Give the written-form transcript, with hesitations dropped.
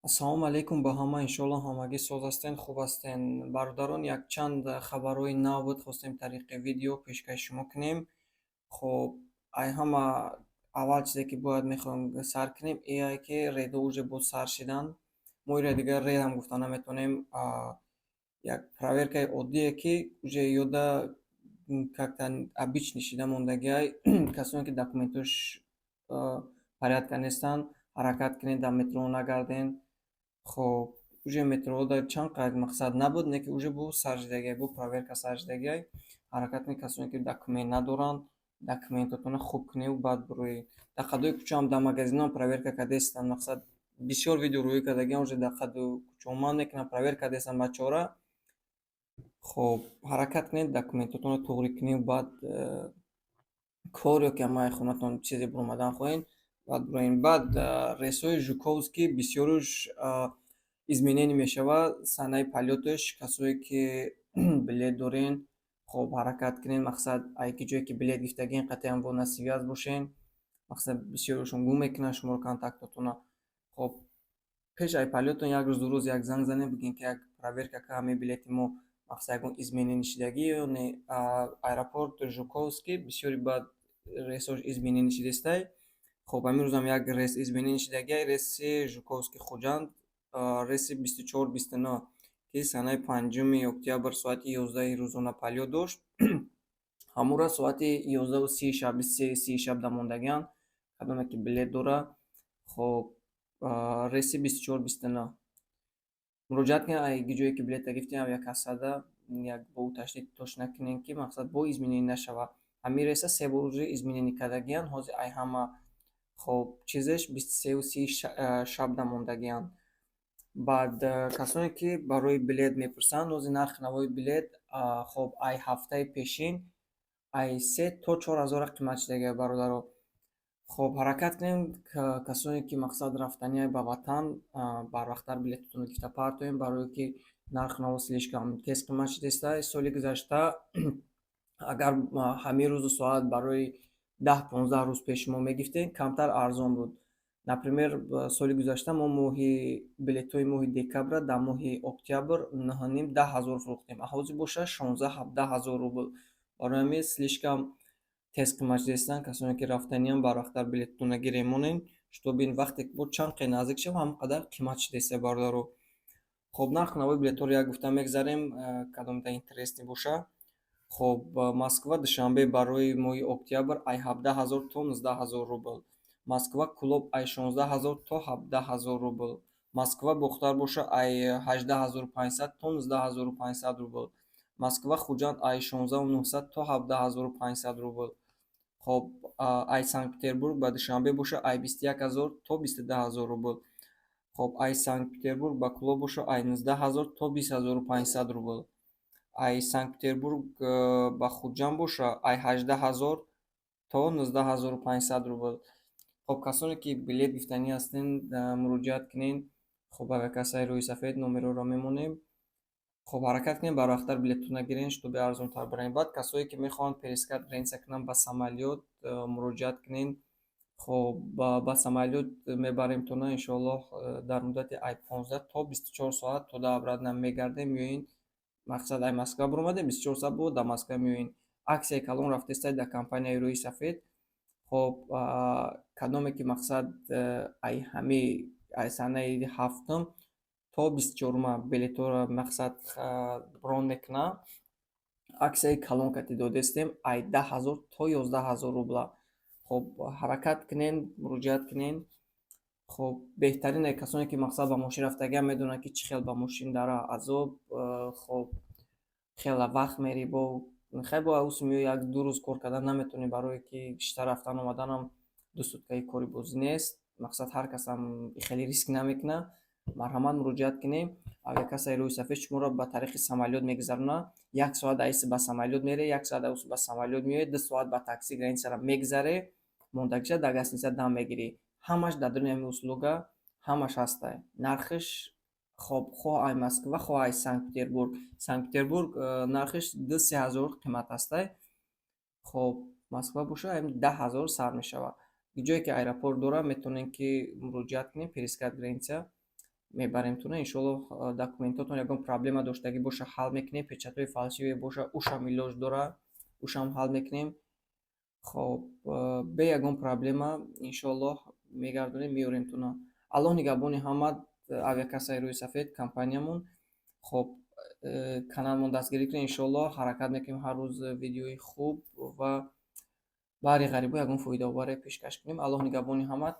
Ассалому алайкум ба ҳама, иншоалло, ҳамагӣ соз ҳастен, хуб ҳастен. Бародарон, якчанд хабарҳои нав буд, хостем тариқи видео пешкаши шумо кунем. Хоб, ай ҳама аввал чизе, ки бояд мехоҳем сар кунем, ие ки рейдҳо уже боз сар шиданд. Мо иро дигар рейдам гуфта наметавонем, як проверкаи оддие, ки уже ёда как-то обычный шида мондагиай. Касоне ки документош порядка нестанд, ҳаракат кунед, дар метро нагарден. Хоб, уже метроҳо чанд қадр мақсад набуд, не ки уже бо сар шидагиай, бо проверка сар шидагиай. Ҳаракат кунед, касоне ки документ надоранд, документотонро хуб кунед, баъд бироед. Дар қадои кӯчаам, дар магазинҳоам проверка кардастанд. Мақсад, бисёр видео рӯӣ кардагиам, уже дар қаду кӯчаҳо ман мекунам, проверка кардастанд бачаҳора. Хоб, ҳаракат кунед, документотонро туғрӣ кунед, баъд кор ё ки ҳамаи хонатон чизе биромадан хоҳед, баъд бироед. Баъд рейсҳои Жуковский бисёрш изменение мешавад санаи полёташ. Касое ки билет дорен, хоб, ҳаракат кунед, мақсад, ай ки ҷое ки билет гирифтагиен, қатъиян бо на связь бошен. Мақсад, бисёриашон гум мекунанд шуморо, контактотонро. Хоб, пеш ай полётон як рӯз, 2 рӯз як занг занед, бигӯед, ки як проверка ка ҳамаи билети мо, мақсад, ягон изменение шидагӣ ё не. Аэропорт Жуковский бисёри баъд рейсҳош изменение шидастай. Хоб, ҳамин рӯзам як рейс изменение шидагиай, рейси Жуковский Хуҷанд, рейси 2429, ки санаи 5 октябр соати 11-и рӯзона полёт дошт, ҳамонро соати 11:30 шаб, 23:30 шаб дамондагианд. Кадоме ки билет дора, хоб, рейси 2429 муроҷиат кунед. Ай ҷое ки билета гирифтем, авиакассада як бо уточнить точно накунем, ки мақсад, бо изменение нашавад. Ҳамин рейса се бор уже изменение кардагианд. Ҳозир ай ҳама, хоб, чизеш 23:30 шаб дамондагианд. Баъд касоне ки барои билет мепурсанд, ҳозир нархи навои билет, хоб, ай ҳафтаи пешин ай 3 то 4 ҳазора қимат шидагия, бародаро. Хоб, ҳаракат кунем, касоне ки, мақсад, рафтанияй ба ватан, барвақттар билетатонро гирифта партоем, барое ки нархи наво слишком тез қимат шидааста. Соли гузашта агар ҳамин рӯзу соат барои 10-15 рӯз пеш мо мегирифтем, камтар арзон буд. Например, соли гузашта мо моҳи билетҳои моҳи декабра дар моҳи октябр 9,5-10 ҳазор фурӯхтем, а ҳозир бошад 16-17 ҳазор рубл. Барои ҳамин слишком тез қимат шидаистанд. Касоне ки рафтаниям, барвақттар билетатонро гирем монед, чтобы ин вақте ки бо чанд қе наздик шавад, ҳамон қадар қимат шидаиста, бародаро. Хоб, нархи навои билетҳоро як гуфта мегзарем, кадомида интересный боша. Хоб, Москва Душанбе барои моҳи октябр ай 17 ҳазор то 19 ҳазор рубл, Москва Кӯлоб ай 16 ҳазор то 17 ҳазор рубл, Москва Бохтар боша ай 18 500 то 19 500 рубл, Москва Хуҷанд ай 16 900 то 17 500 рубл. Хоб, ай Санкт Петербург ба Душанбе боша ай 21 ҳазор то 22 ҳазор рубл. Хоб, ай Санкт Петербург ба Кӯлоб боша ай 19 ҳазор то 20 500 рубл, ай Санкт Петербург ба Хуҷанд боша ай 18 ҳазор то 19 500 рубл. Хоб, касоне ки билет гирифтанӣ ҳастен, муроҷиат кунед. Хоб, авиакассаи Рӯи Сафед номерҳоро мемонем. Хоб, ҳаракат кунед, барвақттар билетатонро гирен, чтобы арзонтар барем. Баъд касое ки мехоҳанд перескат граница кунанд ба самолёт, муроҷиат кунед. Хоб, ба самолёт мебаремтона, иншоаллоҳ, дар муддати ай 15 то 24 соат туда обратно мегардем, меоен. Мақсад, ай Москва биромадем, 24 соат бо дар Москва меоен. Аксияи калон рафтаистай дар компанияи Рӯи Сафед. Хоб, кадоме ки, мақсад, ай ҳамаи ай санаи 7-ум то 24-ума билетҳоро, мақсад, рон мекунад, аксияи калон кати додастем ай 10 ҳазор то 11 ҳазор рубла. Хоб, ҳаракат кунен, муроҷиат кунен. Хоб, беҳтарине, касоне ки, мақсад, ба мошин рафтагиам, медонанд, ки чӣ хел ба мошин дара азоб. Хоб, хеле вақт мерӣ, бо хай бо аус меои, як ду рӯз кор кардан наметавонӣ, барое ки шита рафтан омаданам 2 суткаи кори бозӣ нест. Мақсад, ҳар касам хеле риск намекунад. Марҳамат, муроҷиат кунем. Авиакассаи Рӯи Сафед шуморо ба тариқи самолёт мегузаронад. Як соат аиси ба самолёт мере, як соат аус ба самолёт меоед, 2 соат ба такси границаро мегузаре, мондагиша дар гостиница дам мегирӣ. Ҳамаш дар дуни ҳамин услуга ҳамаш ҳастай. Нархиш, хоб, хоҳ ай Москва, хоҳ ай Санкт Петербург. Санкт Петербург нархиш 2-3 ҳазор қимат ҳастай. Хоб, Москва боша 10 ҳазор сар мешавад. Ҷое ки аэропорт дорад, метавонем ки муроҷиат кунем, перескат граница. Мебарем туна, иншоаллоҳ. Документотон ягон проблема доштагӣ боша, ҳал мекунем. Печатҳои фальшивый боша, ушам илоҷ дора, ушам ҳал мекунем. Хоб, бе ягон проблема, иншоаллоҳ, мегардонем, меорем туна. Аллоҳ нигаҳбони ҳама. Авиакассаи Рӯи Сафед компаниямон. Хоб, каналмон дастгирӣ кунед. Иншоаллоҳ, ҳаракат мекунем, ҳар рӯз видеои хуб ва баҳри ғарибо ягон фоидаоваре пешкаш кунем. Аллоҳ нигаҳбони ҳамат.